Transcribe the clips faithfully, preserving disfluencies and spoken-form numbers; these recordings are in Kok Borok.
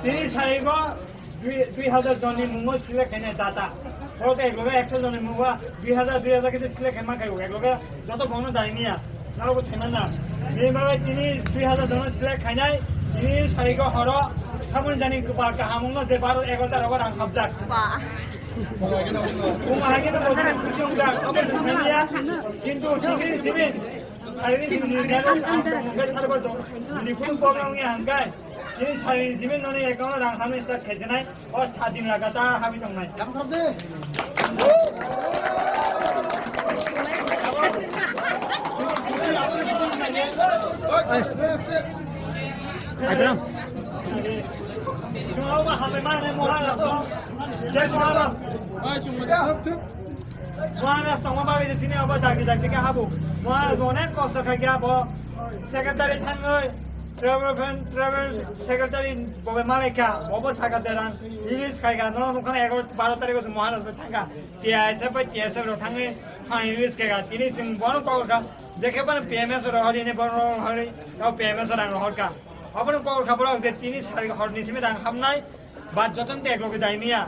Tini sarigo dui, dui hajar jonni mungo select khainai data. Oro to ekloge ekso jonni mungo dui hajar, dui hajar khe select khaima khaio. Ekloge joto bono daimiya. Naro bo saimana. Bini bagwi tini dui hajar jon select khainai. Tini sarigo horo samuni jani kwpal kaham wngno je baro egarota rogo rang habjak. Ba. Buma hai khe no bojak khusi wngjak. Abo se saimiya. Kintu tini simin. Sarini simin ni garo ang tong mungkai sarbo tong. Bini kunu problem wngya hangkai. Tini sarini simin noni account rang hamni start khaisinai. O sadin lagatar habi tongnai. Aidram. Chwngno hambai mane Maharaj no. Jai Maharaj. Maharaj tongma bagwi je sini obo dagi dagi khe habu. Maharaj bo onek kosto khai khe abo secretary thangwi travel fan, travel secretary bo bai malai kha. Bo bo saka derang release khai kha. Nono nukha na egaroh baro tarikh o se Maharaj bai thang kha. T I S F bai T S F rok thangwi fan release khai kha. Tini chwng bono kok kha. Je khe bono P M S rok hori ne bono hori. Tao P M S rang hor kha. Obono kok kha borok je tini sari horni simi rang hamnai. Ba joton te ekloge daimiya.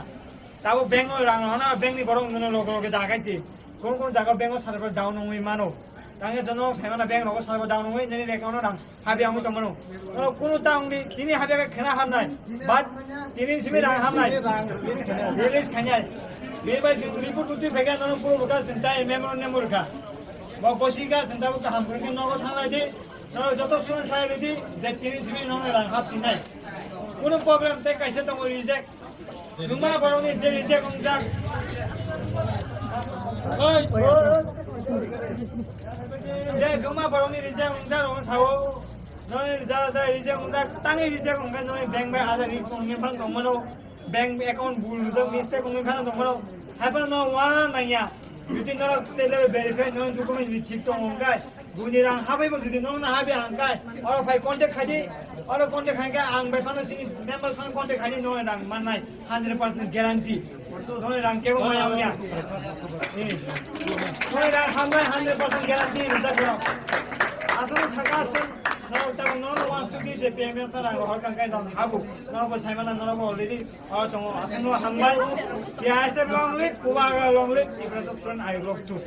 Tabo bank o rang hona, bank ni borok wngno loge loge dagaiti. Kono kono jaga bank o server down wngwi mano. Tangwi jono saimana bank rogo server down wngwi nini account o rang habya wngwi tongmano. Kono ta wngdi, tini habya khe khena hamnai. But tini simi rang hamnai. Release khainai. Bini bai report buti phega nono puro buka sinta memorandum rwkha. Bo bosi ga sinta buka hamkhe nogo thanglai di. Nono joto student sai ridi, je tini simi nono rang hap sinai. Kono problem te kaisa tongo reject. Guma borokni je reject wngjak. Je guma borokni reject wngjak rokno sao. Noni jara jara reject wngjak, tangwi reject wngkha noni bank bai ada rik tongni phang tongmano. Bank account bul rijak mistake wngwi phano tongmano. Haiphano no wana nangya. Jodi norok state level verify noni document ni thik tong wngkha. Buini rang habaibo jodi nokna habya hwnkhai, oro phai contact khaidi, oro contact khaikhe ang bai phano sini member phano contact khaidi nokni rang mannai hundred percent guarantee. Nokni rang kebo maya wngya. Eh. Nokni rang hamnai hundred percent guarantee rijak borok. Aswk saka aswk norok tabuk nono wansukdi je P M S rang rohor kangkai rang habu. Norok bo saimana norok bo already oro tongo aswkno hambai. P I S F long live, Kubaga long live, Tiprasa student I love to.